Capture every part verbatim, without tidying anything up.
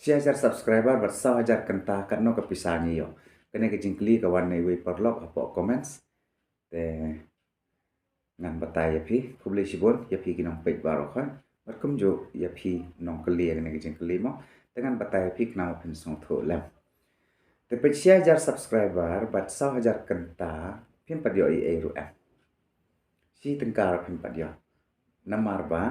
Shi hajar subscriber bad saw hajar kynta, katno ka pisa ngi ïoh? Kane ka jingkylli ka wan na iwei paralok hapoh comments. Te ngan batai ïa phi, khublei shibun ïa phi ki nongpeit baroh khoit. Bad kumjuh ïa phi nongkylli ïa kane ka jingkylli mo. Te ngan batai ïa phi khnang ba phin sngewthuh lem. Te peit, shi hajar subscriber bad saw hajar kynta, phim pat ïoh ei ei ruh em. Shi tyngka ruh phim pat ïoh. Namar ba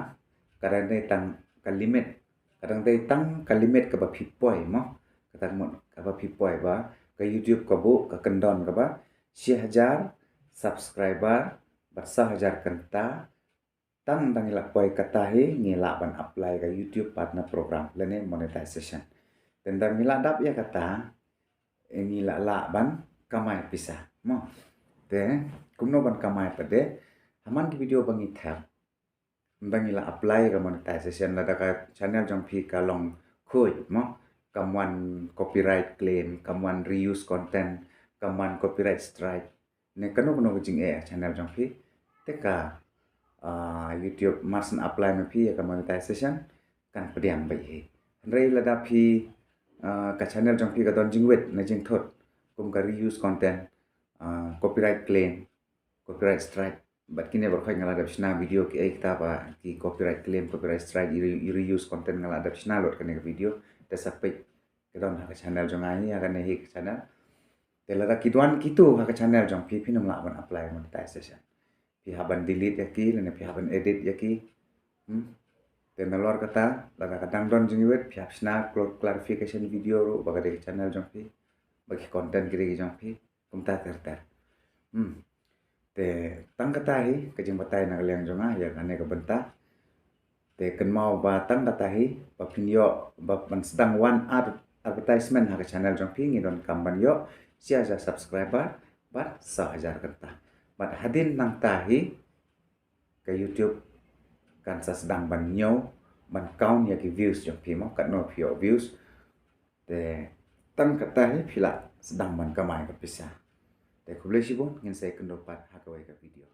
ka dang dei tang ka limit, ka dang dei tang ka limit kaba phi poi mo. Kata ka mut kaba phi poi ba ka YouTube ka buh ka kyndon kaba shi hajar subscriber bad saw hajar kynta, tang da ngi la poi kata hi ngi lah ban apply ka YouTube Partner Program lane monetization. Te ynda ngi la dap ïa kata, eh, ngi la lah ban kamai pisa mo. Te kumno ban kamai pat de? Ha man ki video ba ngi thep, ynda ngi la apply ka monetization, lada ka channel jong phi ka long khuid mo, kam wan copyright claim, kam wan reuse content, kam wan copyright strike, ne kano kano ka jingeh ha channel jong phi, te ka, ah, YouTube mar syn apply ma phi ïa ka monetization kan pdiang beit hi. Hynrei lada phi, ah, ka channel jong phi ka don jingwit ne jingthut kum ka reuse content, ah, copyright claim, copyright strike, bad kine baroh khoit nga la dep shna video kiei kita ba ki copyright claim, copyright strike, i re-, i reuse content, nga la dep shna lut kane ka video. Te sa peit, ka don ha ka channel jong nga hi, ha kane hi ka channel. Te lada ki don kitu ha ka channel jong phi, phin ym lah ban apply monetization. Phi hap ban delete ïa ki lane phi hap ban edit ïa ki. Hmm? Te nalor kata, lada ka dang don jingwit, phi hap shna cl-, clarification video ruh ba ka dei ka channel jong phi, ba ki content ki dei ki jong phi, kumta ter ter. Hmm. Te tang kata hi ka jingbatai na ka liang jong nga ïa kane ka bynta. Te kynmaw ba tang kata hi ba phin ïoh, ba ban sdang wan ad-, advertisement ha ka channel jong phi, ngi donkam ban ïoh shi hajar subscriber bad saw hajar kynta. Bad hadien nangta hi ka YouTube kan sa sdang ban ñiew, ban count ïa ki views jong phi mo, katno phi ïoh views. Te tang kata hi phi lah sdang ban kamai ka pisa. Te khublei shibun, ngin sa ïakynduh pat ha kawei ka video.